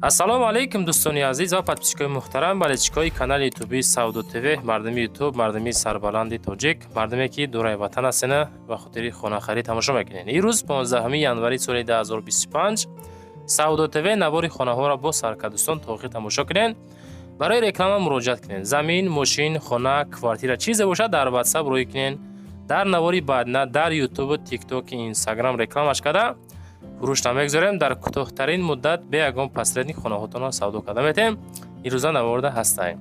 Ассалому алайкум, дӯстони азиз ва подписчикои муҳтарам, болельщикои канали ютуби Савдо ТВ, мардуми Ютуб, мардуми сарбаланди тоҷик, мардуме, ки дураи ватан ҳастена, ба хотири хонахарӣ тамошо мекунед. Ирӯз, 15 январи соли 2025, Савдо ТВ навори хонаҳоро боз сар кард. Дӯстон, то охир тамошо кунед. Барои реклама муроҷиат кунед. Замин, мошин, хона, квартира, чизе бошад, дар Ватсап рӯй кунед. Дар навори баъдна дар Ютубу, Тиктоки, Инстаграм рекламаш карда фурӯш намегузорем. Дар кӯтоҳтарин муддат бе ягон посредник хонаҳотонро савдо карда метем. Ирӯза наворда ҳастаем,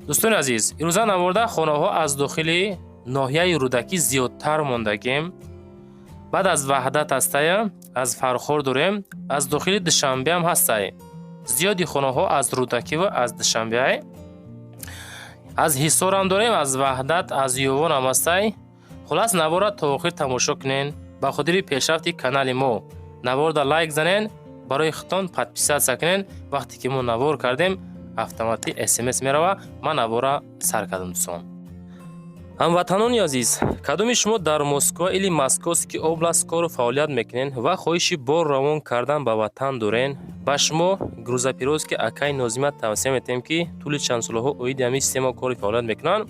дӯстони азиз. Ирӯза наворда хонаҳо аз дохили ноҳияи Рӯдакӣ зиёдтар мондагем. Баъд аз Ваҳдат ҳастая, аз Фархор дорем, аз дохили Душанбеам ҳастай. Зиёди хонаҳо аз Рӯдакӣ ва аз Душанбеай. Аз Ҳисорам дорем, аз Ваҳдат, аз Ёвонам ҳастай. Хулас, навора то охир тамошо кунен. Ба хотири пешрафти канали мо наворда лайк занен, барои худтон подписаться кунен. Вақте ки мо навор кардем, автоматӣ СМС мерава. Ман навора сар кардам. Дӯстон, ҳамватанони азиз, кадоми шумо дар Москва или Московский область кору фаъолият мекунед ва хоҳиши бор равон кардан ба ватан дорен, ба шумо грузоперевозки акаи Нозима тавсия метиҳем, ки тӯли чанд солаҳо оиди ҳамин система кори фаъолият мекунанд.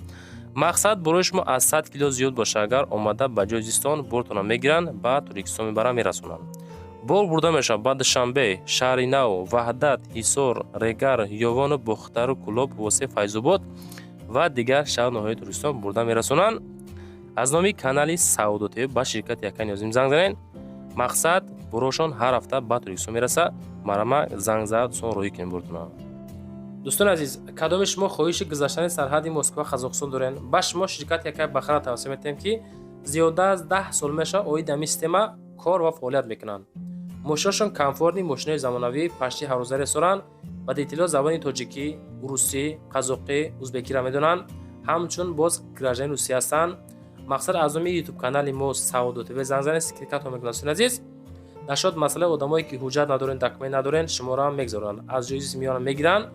Мақсад, борои шумо аз 100 кило зиёд боша, агар омада ба ҷои зистон бортона мегиранд, ба Тоҷикистон мебаранд, мерасонанд. Бор бурда мешавад ба Душанбе, Шаҳри Нав, Ваҳдат, Ҳисор, Регар, Ёвону Бохтару, Кӯлоб, Восе, Файзобод ва дигар шаҳру ноҳияи Тоҷикистон бурда мерасонанд. Аз номи канали Савдо ТВ ба ширкати акаи Нозим занг занед. Мақсад, борошон ҳар ҳафта ба Тоҷикистон мерасад. Марама занг зада, дӯстон, роҳӣ кунед бортона. Дӯстони азиз, кадоми шумо хоҳиши гузаштани сарҳади Москва, Қазоқистон дорен, ба шумо ширкати акаи Бахара тавсия метиҳем, ки зиёда аз 10 сол мешавад, оиди ҳамин система кор ва фаъолият мекунанд. Мошинашон комфортный, мошинои замонавӣ, пашти ҳаррӯза ресоранд. Водителҳо забони тоҷикӣ, русӣ, қазоқӣ, узбекиро медонанд, ҳамчун боз гражданини Русия ҳастанд. Мақсад, аз номи Ютуб канали мо Савдо ТВ занг занед, скидкато мекунад. Дӯстони азиз, нашод масъалаи одамое, ки ҳуҷҷат надорен, документ надорен, шуморо ҳам мегузоранд, аз ҷои миёна мегиранд,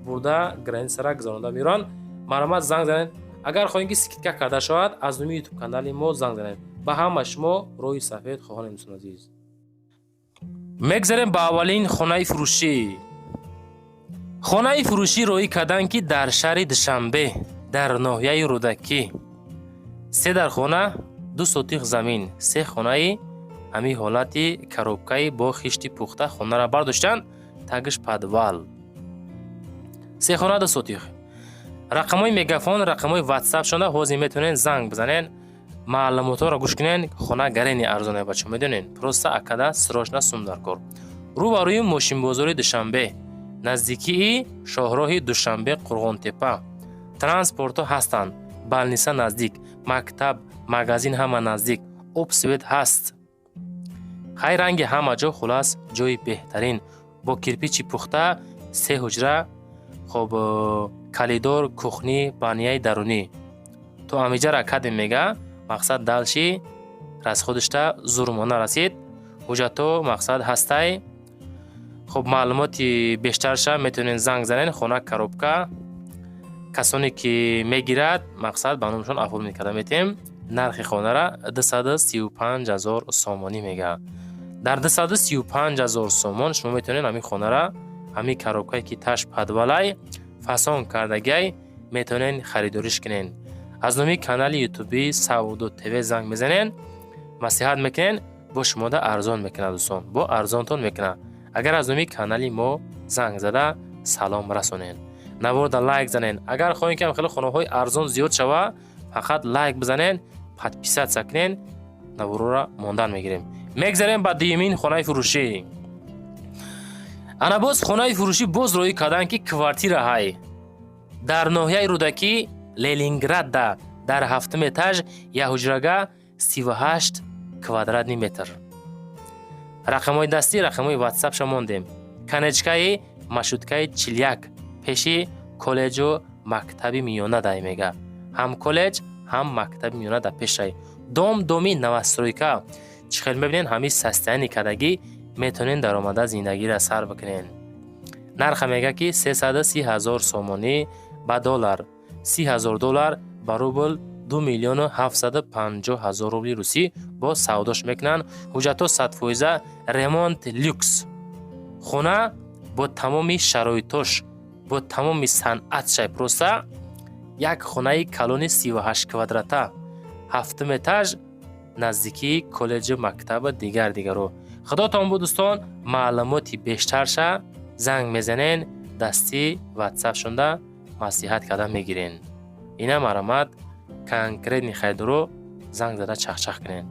бурда границара гузаронда меёранд. Марҳамат, занг занед. Агар хоҳем, ки скидка карда шавад, аз номи Ютуб канали мо занг занед. Ба ҳама шумо роҳи сафед хоҳонем. Дӯстони азиз, мегзарем ба аввалин хонаи фурӯшӣ. Хонаи фурӯшӣ роҳӣ карданд, ки дар шаҳри Душанбе, дар ноҳияи Рӯдакӣ, се дар хона, 2 сотих замин, се хонаи ҳамин ҳолати коробкаи бо хишти пухта хонаро бардоштанд, тагиш подвал, се хона, 2 сотих. Рақамҳои мегафон, рақамҳои Ватсап шонда ҳозир метавонед занг бизанед, маълумотҳоро гӯш кунед. Хона гарени арзоне, бачо, медонед, просто акада срочно сум дар кор. Рӯ ба рӯи мошинбозори Душанбе, наздикии шоҳроҳи Душанбе Қурғонтепа, транспортҳо ҳастанд, больница наздик, мактаб, магазин ҳама наздик, об, свет ҳаст, хай, ранги ҳама ҷо. Хулас, ҷои беҳтарин, бо кирпичи пухта, се ҳуҷра, хоб, коридор, кухня, баняи дарунӣ. То амиҷара кадем мега. Мақсад, дальше расходишта зурмона расид. Ҳуҷҷатҳо, мақсад, ҳастай. Хоб, маълумоти бештарша метавонед занг занед. Хона коробка, касоне ки мегирад, мақсад, ба номашон оформить карда метиҳем. Нархи хонара 235 000 сомонӣ мега. Дар 235 000 сомон шумо метавонед ҳамин хонара, ҳамин коробкае, ки таш подвалай, фасон кардагиай, метавонед харидориш кунед. Аз номи канали ютуби Савдо ТВ занг мезанед, маслиҳат мекунед, бо шумода арзон мекунад. Дӯстон, бо арзонтон мекунад, агар аз номи канали мо занг зада салом расонед. Наворда лайк занед. Агар хоҳем, ки хеле хонаҳои арзон зиёд шава, фақат лайк бизанед, подписаться кунед, наворора мондан мегирем. Мегзарем ба дуюмин хонаи фурӯшӣ. Ана боз хонаи фурӯшӣ боз роҳӣ карданд, ки квартира ҳай дар ноҳияи Рӯдакӣ, Ленинградда, дар ҳафтум этаж, як ҳуҷрага, 38 квадратный метр. Рақамҳои дастӣ, рақамҳои Ватсапша мондем. Конечкаи маршруткаи 41, пеши коллеҷу мактаби миёна дай мега. Ҳам коллеҷ, ҳам мактаби миёна дар пешай. Дом доми новостройка. Чӣ хел мебинед, ҳамин состояние кардагӣ, метавонед даромада зиндагиро сар бикунед. Нарха мега, ки 330 000 сомонӣ ба доллар, 30 000 доллар, ба рубл 2 750 000 рубли русӣ бо савдош мекунанд. Ҳуҷҷатҳо 100%, ремонт люкс, хона Бо тамоми шароитош, бо тамоми санъатшай. Просто як хонаи калони 38 квадрата, ҳафтум этаж, наздикии коллеҷи, мактаба, дигар дигаро. Худотон буд, дӯстон. Маълумоти бештарша занг мезанен, дастӣ ватсап шунда маслиҳат карда мегирен. Ина, марҳамат, конкретный харидоро занг зада чахчах кунен.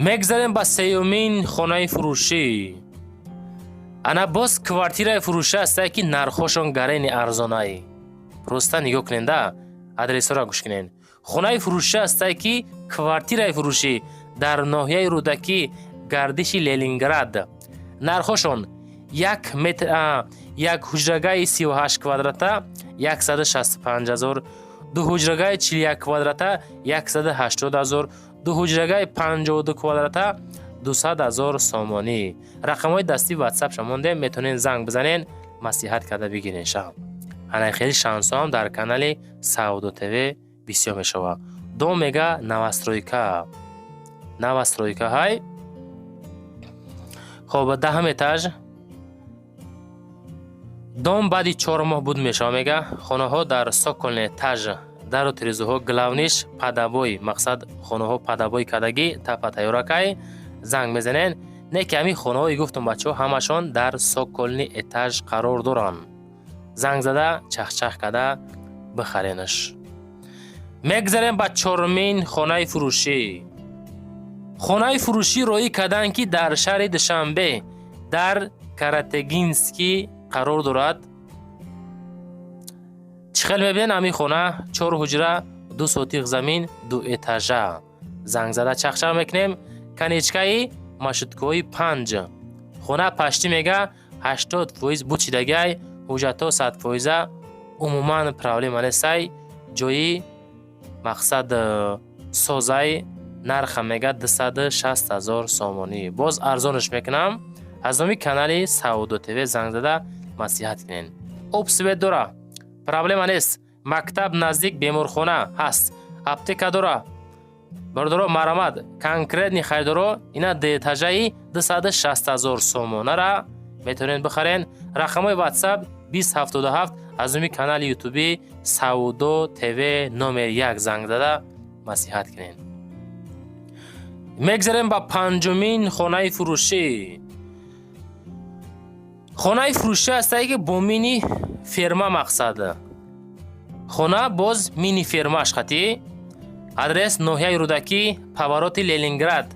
Мегзарем ба сеюмин хонаи фурӯшӣ. Ана, боз квартираи фурӯшӣ ҳастае, ки нархҳошон гарени арзонай. Просто нигоҳ куненда, адресҳоро гӯш кунен. Хонаи фурӯшӣ ҳастае, ки квартираи фурӯшӣ дар ноҳияи Рӯдакӣ, гардиши Ленинград. Нархҳошон: як метр, як ҳуҷрагаи 38 квадрата 165 000, ду ҳуҷрагаи 41 квадрата 180 000, ду ҳуҷрагаи 52 квадрата 200 000 сомонӣ. Рақамҳои дастии ватсапша мондем, метавонед занг бизанен, маслиҳат карда бигирен. Ша ана, хеле шансҳоам дар канали Савдо ТВ бисёр мешавад. Дом, мега, новостройка, новостройка ҳай. Хоб, 10-ум этаж. Дом баъди 4 моҳ буд мешавад, мега. Хонаҳо дар цокольный этаж, дару тирезаҳо главный ш под обои, мақсад, хонаҳо под обои кардагӣ, тапа тайёракай. Занг мезанен. Не ки ҳамин хонаҳое гуфтум, бачаҳо, ҳамашон дар цокольный этаж қарор доранд. Занг зада, чахчах карда бихаренаш. Мегзарем ба чорумин хонаи фурӯшӣ. Хонаи фурӯшӣ роӣ карданд, ки дар шаҳри Душанбе, дар Каратегинский қарор дорад. Чӣ хел мебинед, ҳамин хона чор ҳуҷра, 2 сотих замин, ду этажа. Занг зада чахчах мекунем. Конечкаи маршруткаҳои панҷ. Хона почти, мега, 80% буд шидагиай, ҳуҷҷатҳо 100%-а, умуман проблема нестай. Ҷои, мақсад, созай. Нарха, мега, 260 000 сомонӣ. Боз арзонаш мекунам. Аз номи канали Савдо ТВ занг зада маслиҳат кунед. Об, свет дора, проблема нест, мактаб наздик, беморхона ҳаст, аптека дора. Бародаро, марҳамат, конкретный харидоро, ина дуэтажаи 260 000 сомонара метавонед бихарен. Рақамҳои ватсап 2077. Аз номи канали ютубӣ Савдо ТВ номер як занг зада маслиҳат кунед. Мегзарем ба панҷумин хонаи фурӯшӣ. Хонаи фурӯшӣ ҳастае, ки бо мини ферма, мақсад, хона боз мини фермаш хатӣ. Адрес: ноҳияи Рӯдакӣ, повороти Ленинград,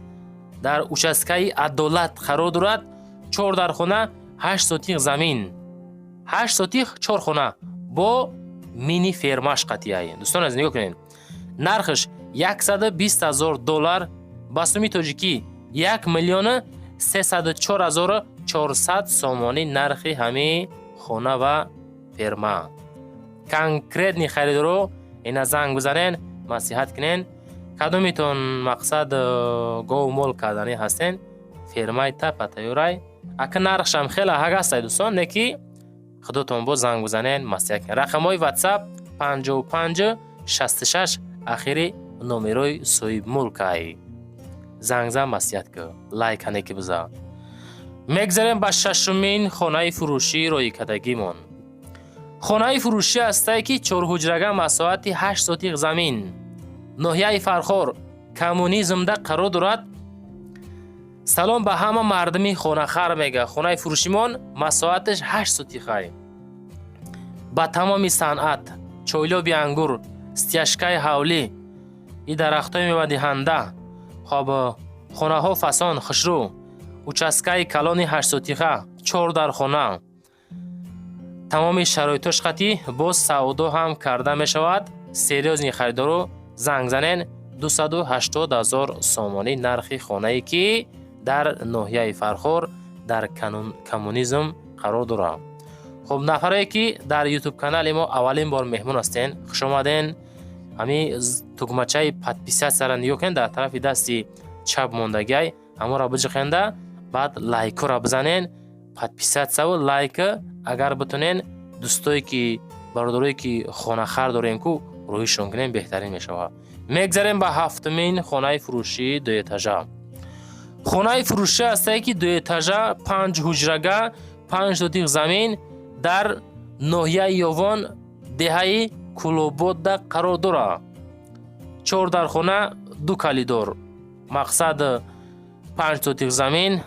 дар участкаи Адолат қарор дорад. Чор дархона, 8 сотих замин, 8 сотих, чор хона бо мини фермаш қатияй. Дӯстон аз, нигоҳ кунед, нархаш 120 000 доллар, ба суми тоҷикӣ 1 304 400 сомонӣ нархи ҳамин хона ва ферма. Конкретный харидоро ина занг бизанен, маслиҳат кунен. Кадомитон, мақсад, гову мол карданӣ ҳастен, фермаи тапа тайёрай. Ака, нархшам хеле ҳаг ҳастай, дӯстон, не ки худотон боз занг бизанен, маслиҳат кунен. Рақамҳои ватсап 55 66, ахири номерои соҳибмулкай. Занг зан, маслиҳат кӯ, лайк ҳане ки биза. Мегзарем ба шашумин хонаи фурӯшии роикардагимон. Хонаи фурӯшӣ ҳастае, ки чорҳуҷрага, масоҳати 8 сотих замин, ноҳияи Фархор, Коммунизмда қарор дорад. Салом ба ҳама мардуми хонахар, мега. Хонаи фурӯшимон масоҳаташ 8 сотихай, ба тамоми санъат: чойлоби ангур, стяжкаи ҳавлӣ и дарахтҳои мевадиҳанда. Хоб, хонаҳо фасон хушрӯ, участкаи калони 8 сотиха, чор дархона, тамоми шароитош қатӣ. Боз савдо ҳам карда мешавад. Серьёзный харидоро занг занен. 280 000 сомонӣ нархи хонае, ки дар ноҳияи Фархор, дар Коммунизм қарор дорад. Хуб, нафаре ки дар ютуб канали мо аввалин бор меҳмон ҳастен, хушомаден. Ҳамин тугмачаи подписаться ра нигоҳ кунед, дар тарафи дасти чап мондагиай, ҳамонро биҷиқенда, баъд лайкҳоро бизанен. Подписаться ву лайка агар битонен, дӯстое ки, бародарое ки хонахар дорем ку, рӯҳишон кунем, беҳтарин мешавад. Мегзарем ба ҳафтумин хонаи фурӯшии дуэтажа. Хонаи фурӯшӣ ҳастае, ки дуэтажа, панҷ ҳуҷрага. 5 сотих замин дар ноҳияи Ёвон, деҳаи Кулободда қарор дорад. Чор дархона, ду калидор. Мақсад, 5 сотих замин.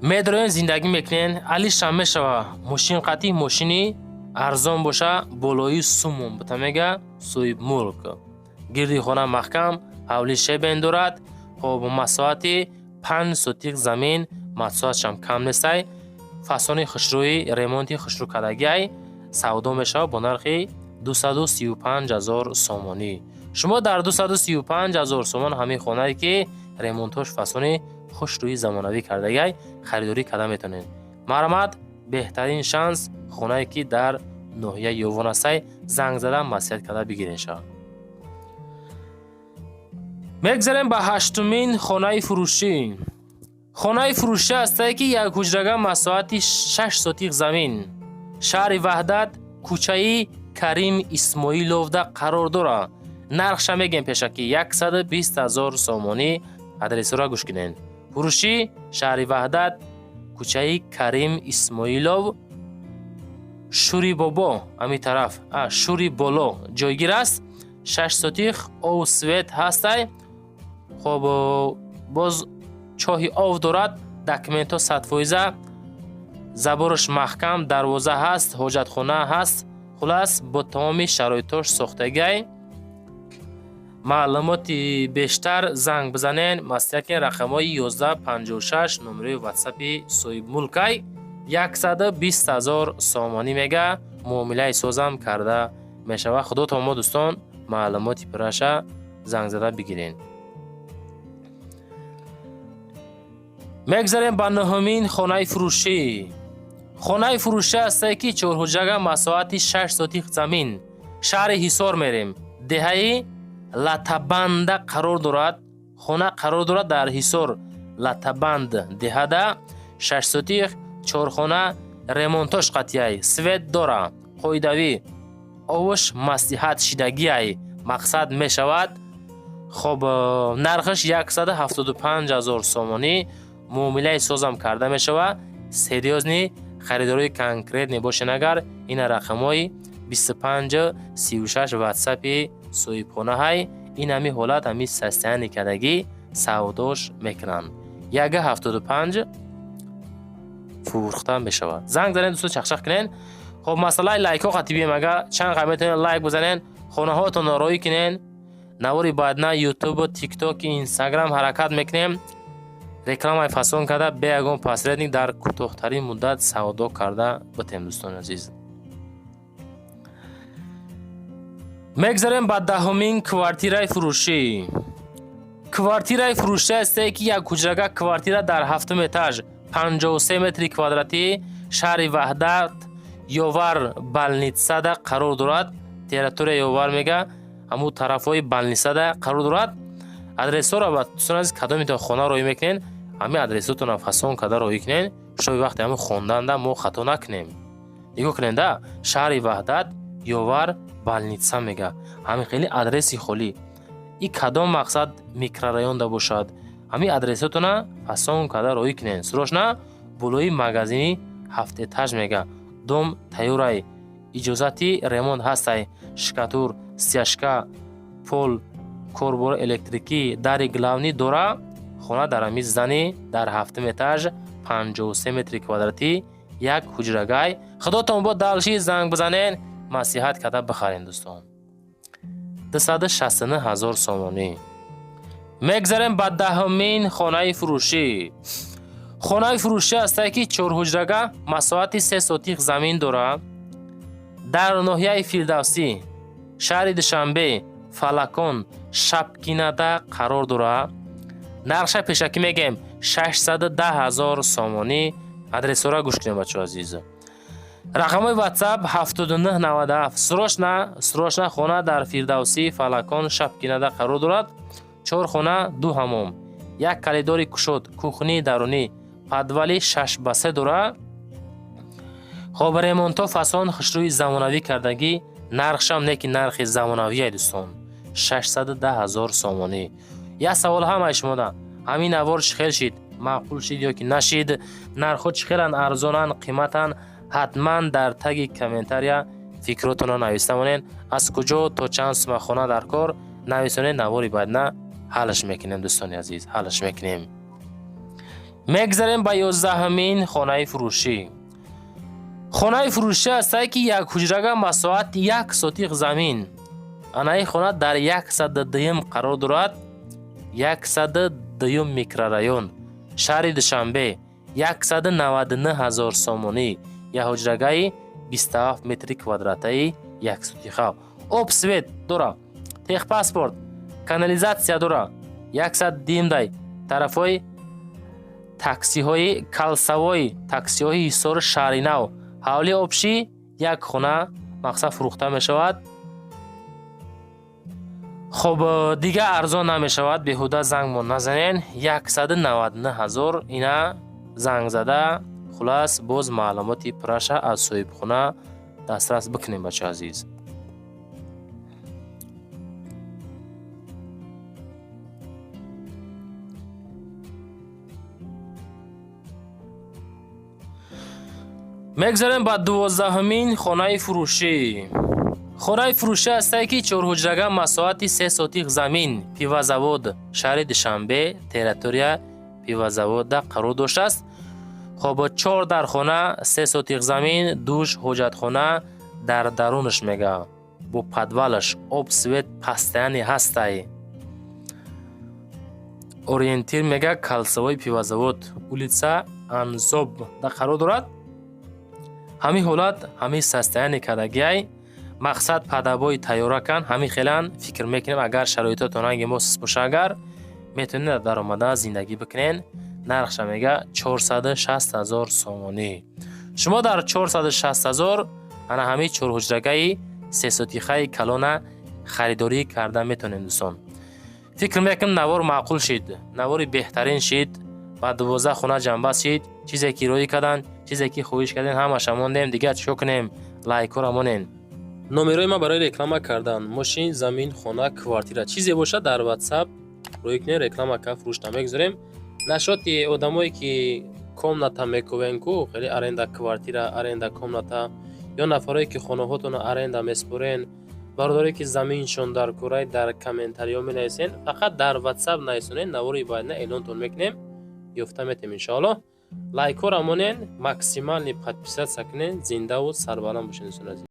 Медроен, зиндагӣ мекунен, алишам мешава. Мошин қатӣ, мошини арзон боша, болои сумон бута, мега соҳибмулк. Гирди хона маҳкам, ҳавли щебень дорад. Хоб, масоҳати 5 сотих замин, масоҳатшам кам нестай. Фасони хушрӯи, ремонти хушрӯ кардагиай. Савдо мешавад бо нархи 235 ҳазор сомонӣ. Шумо дар 235 ҳазор сомон ҳамин хонае, ки ремонтош фасони хушрӯи замонавӣ кардагиай, харидорӣ карда метавонед. Марҳамат, беҳтарин шанс, хонае, ки дар ноҳияи Ёвон ҳастай, занг зада, маслиҳат карда бигирен шавад. Мегзарем ба ҳаштумин хонаи фурӯшӣ. Хонаи фурӯшӣ ҳастае, ки як ҳуҷрага, масоҳати 6 сотих замин, шаҳри Ваҳдат, кӯчаи Карим Исмоиловда қарор дорад. Нархша мегем пешакӣ, 120 ҳазор сомонӣ. Адресҳоро гӯш кунед. Фурӯшӣ: шаҳри Ваҳдат, кӯчаи Карим Исмоилов, Шури Бобо, ҳамин тараф, Шури Боло ҷойгир аст. 6 сотих, ов, свет ҳастай. Хоб, боз чоҳи ов дорад. Документҳо 100%, забораш маҳкам, дарвоза ҳаст, ҳоҷатхона ҳаст. Хулас, бо тамоми шароитош сохтагиай. Маълумоти бештар занг бизанен, маслиҳат кунед. Рақамҳои 1156 номерои ватсапи соҳибмулкай. 120 ҳазор сомонӣ мега, муомилаи созам карда мешавад. Худотон мо, дӯстон, маълумоти пурраша занг зада бигирен. Мегзарем ба нуҳумин хонаи фурӯшӣ. Хонаи фурӯшӣ ҳастае, ки чорҳуҷрага, масоҳати 6 сотих замин, шаҳри Ҳисор мерем, деҳаи Латабанда қарор дорад. Хона қарор дорад дар Ҳисор, Латабанд деҳада. 6 сотих, чорхона, ремонтош қатъияй, свет дора, қоидавӣ, овуш маслиҳат шидагиай, мақсад мешавад. Хоб, нархаш 175 ҳазор сомонӣ, муомилаи созам карда мешавад. Серьёзный харидорои конкретный бошен агар, ина рақамҳои 25 36 ватсапи соҳибхонаҳай. Ин ҳами ҳолат, ҳами состояние кардагӣ савдош мекунанд. 1,75 фурӯхта мешавад. Занг занед, дӯстон, чақчақ кунен. Хоб, масъалаи лайкҳо қатибием. Агар чанд қад метавонед, лайк бизанен, хонаҳоятонро роӣ кунен. Навори баъдна Ютубу Тикток, Инстаграм ҳаракат мекунем, рекламаи фасон карда, бе ягон посредник, дар кӯтоҳтарин муддат савдо карда битем, дӯстони азиз. Мегзарем ба даҳумин квартираи фурӯшӣ. Квартираи фурӯшӣ ҳастае, ки як ҳуҷрага квартира дар ҳафтум этаж, 53 метри квадратӣ, шаҳри Ваҳдат, Ёвар больницада қарор дорад. Территория Ёвар мега, ҳамун тарафҳои больницада қарор дорад. Адресҳоро ба дӯстон азиз, кадомитон хона роҳӣ мекунед, ҳамин адресҳотонро фасон карда роҳӣ кунед, шои вақте ҳамин хонданда мо хато накунем. Нигоҳ кунед да, шаҳри Ваҳдат, Ёвар больница мега. Ҳамин хеле адреси холӣ и кадом, мақсад, микрорайонда бошад, ҳамин адресҳотона фасон карда роҳӣ кунед. Срочно болои магазини ҳафт этаж мега. Дом тайёрай, иҷозати ремонт ҳастай, штукатур, стяжка, пол, корбори электрикӣ, дари главный дора. Хона дар ҳамин здание, дар ҳафтум этаж, 53 метри квадратӣ, як ҳуҷрагай. Худотон бо дальше занг бизанен, маслиҳат карда бихарен, дӯстон. 269 ҳазор сомонӣ. Мегзарем ба даҳумин хонаи фурӯшӣ. Хонаи фурӯшӣ ҳастае, ки чорҳуҷрага, масоҳати 3 сотих замин дорад, дар ноҳияи Фирдавсӣ, шаҳри Душанбе, Фалакон, Шапкинада қарор дорад. Нархша пешакӣ мегем, 610 ҳазор сомонӣ. Адресҳоро гӯш кунем, бачаҳо азиз. Рақамҳои ватсап 7997. Срочно, срочно. Хона дар Фирдавсӣ, Фалакон, Шапкинада қарор дорад. Чор хона, ду ҳамом, як калидори кушод, кухнии дарунӣ, подвали 6 ба 3 дорад. Хоб, ремонтҳо фасон хушрӯи замонавӣ кардагӣ. Нархшам не ки нархи замонавие, дӯстон, 610 ҳазор сомонӣ. Як савол ҳамаи шумода: ҳамин навор чӣ хел шид? Маъқул шид ё ки нашид, нархҳо чӣ хеланд, арзонанд, қиматанд, ҳатман дар таги комментария фикротонро нависта монед. Аз куҷо то чанд сума хона дар кор нависонед, навори баъдна ҳалш мекунем, дӯстони азиз, ҳалш мекунем. Мегзарем ба 11-ҳамин хонаи фурӯшӣ. Хонаи фурӯшӣ ҳастае, ки як ҳуҷрага, масоҳат 1 сотих замин. Анаи хона дар 102-юм қарор дорад, 102-юм микрорайон, шаҳри Душанбе, 199 000 сомонӣ. Як ҳуҷрагаи 27 метри квадратаи яксотиха, об, свет дора, техпаспорт, канализация дора. 102-дай тарафҳои таксиҳои кольцевой, таксиҳои Ҳисору Шаҳри Нав, ҳавли общий, як хона мақсад фурӯхта мешавад. Хоб, дига арзон намешавад, беҳуда зангмон назанен. 199 000 ина занг зада, хулас, боз маълумоти пурраша аз соҳибхона дастрас бикунем, бачаи азиз. Мегзарем ба 12-ҳамин хонаи фурӯшӣ. Хонаи фурӯшӣ ҳастае, ки чорҳуҷрага, масоҳати 3 сотих замин, Пивозавод, шаҳри Душанбе, территория Пивозавода қарор доштааст. Хоб, чор дархона, 3 сотих замин, душ, ҳоҷатхона дар дарунаш, мега, бо подвалаш, об, свет постоянный ҳастай. Ориентир, мега, кольцевой Пивозавод, улица Анзоб да қарор дорад. Ҳамин ҳолат, ҳамин состояние кардагиай, мақсад падабои тайёракан. Ҳамин хелан фикр мекунем, агар шароитотон ранги мо сис боша, агар метавонед даромада зиндагӣ бикунен. Нархша, мега, 460 000 сомонӣ. Шумо дар 460 000 ана ҳамин чорҳуҷрагаи сесотихаи калона харидорӣ карда метавонем. Дӯстон, фикр мекунам, навор маъқул шид, навори беҳтарин шид, ба 12 хона ҷамъбаст шид. Чизе ки роӣ карданд, чизе ки хоҳиш кардем, ҳамаша мондем. Дигар чико кунем? Лайкҳоро монен. Номерои ман барои реклама кардан мошин, замин, хона, квартира, чизе бошад, дар Ватсап рӯй кунем, реклама кард, фурӯш намегузорем. Нашоти одамое ки комната мекувен ку, хеле аренда квартира, аренда комната, ё нафарое ки хонаҳотонро аренда меспорен, бародарое ки заминшон дар курай, дар комментариҳо менависен, фақат дар Ватсап нависонед, навори баъдна эълонтон мекунем, ёфта метем, иншоаллоҳ. Лайкҳоро монен, максимальный подписаться кунен. Зиндаву сарбаланд бошед, дӯстони азиз.